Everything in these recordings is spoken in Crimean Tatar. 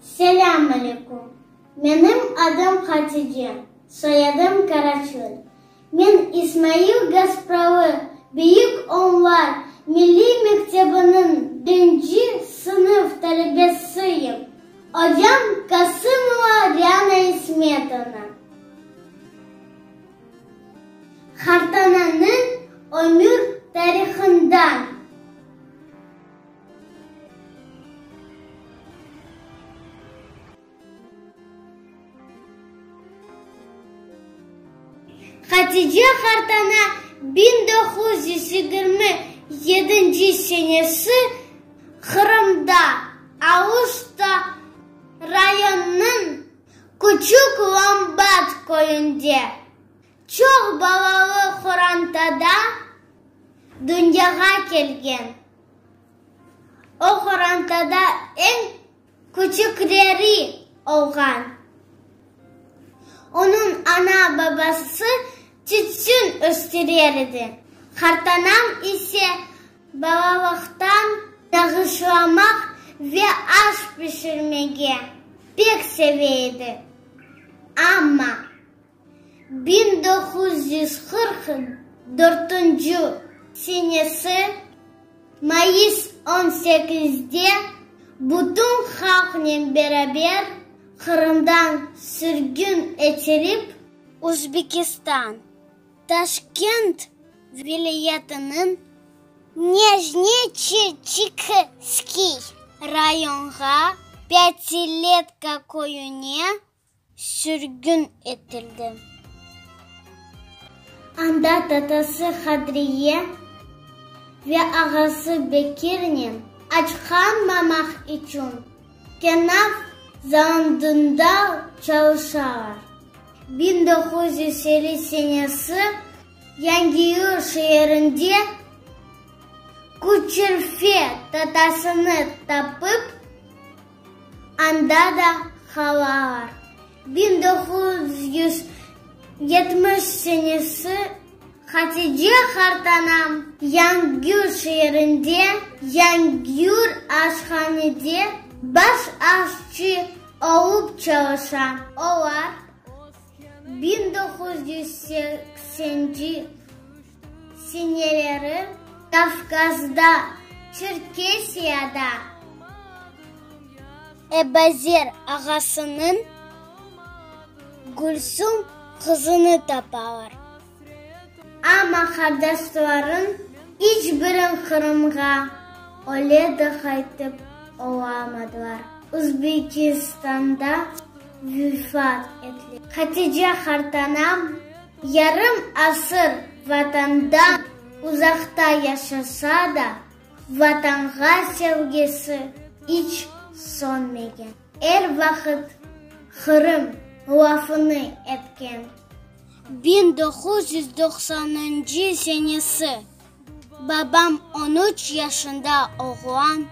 Selâm aleyküm! Menim adım Hatice, soyadım Karaçöl. Men İsmail Gaspralı Büyük Onlar milliy mektebiniñ birinci sınıf talebesiyim. Ocam Kasımova Riana İsmetovna. Qartananıñ ömür tarihından. Hatice qartana 1927 senesi Qırımda, Aluşta rayonınıñ Küçük Lambat köyünde, çoq balalı qorantada dünyağa kelgen. O qorantada eñ küçükleri olğan. Onıñ ana-babası tütün östürer edi. Qartanam ise balalıqtan nağışlamaq ve aş pişirmege pek seve edi. Amma 1944 senesi mayıs on sekizde bütün halqnen beraber Qırımdan sürgün etilip, Özbekistan, Taşkent vilâyetiniñ Nijneçirçikskiy rayonğa Pyatiletka köyüne sürgün etildi. Anda tatası Hadriye ve ağası Bekirnen aç qalmamaq içün kenaf zavodında çalışalar. 1950 senesi Yangiyul şeerinde Küçerfe tatasını tapıp, Anda da qalalar. 1970 senesi Hatice qartanam Yangiyul şeerinde Yangiyul aşhanede baş aşçı olıp çalışa. Olar 1980-ci seneleri Kavkazda, Çerkesiyada Ebazer ağasınıñ Gülsüm qızını tapalar. Amma qardaşlarıñ iç biri Qırımğa öyle de qaytıp olamadılar, Özbekistanda vefat ettiler. Hatice qartanam Yarım asır Vatandan uzaqta yaşasa da, Vatanğa sevgisi iç sönmegen. Er vaqıt Qırım lafını etken. 1990-ncı senesi babam on üç yaşında oğlan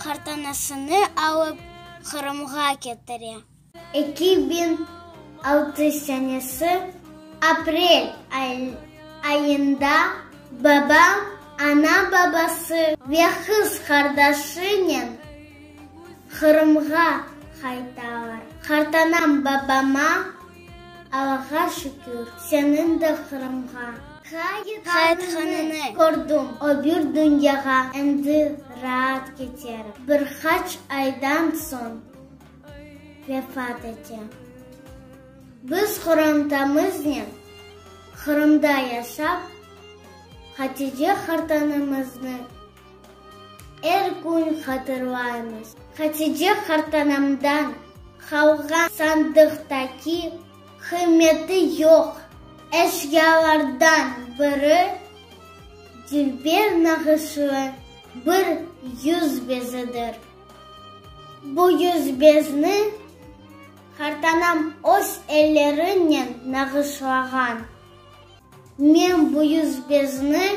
qartanasını alıp Qırımğa ketire. 2006 senesi aprel ayında babam ana-babası ve qız qardaşınen Qırımğa qaytalar. Qartanam babama, Allağa şükür, seniñ de Qırımğa qaytqanını kördim, o bir dünyağa endi raat keterim. Bir qaç aydan soñ. Vefat ete. Biz qorantamıznen Qırımda yaşap, Hatice qartanamıznı er kün hatırlaymız. Hatice qartanamdan qalğan sandıqtaki qıymeti yoq eşyalardan biri dülber nağışlı bir yüzbezidir. Bu yüzbezni qartanam öz ellerinen nağışlağan. Men bu yüzbezni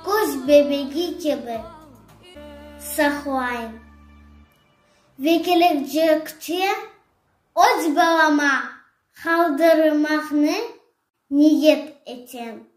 köz bebegi kibi saqlayım ve kelecekte öz balama qaldırmaqnı niyet etem.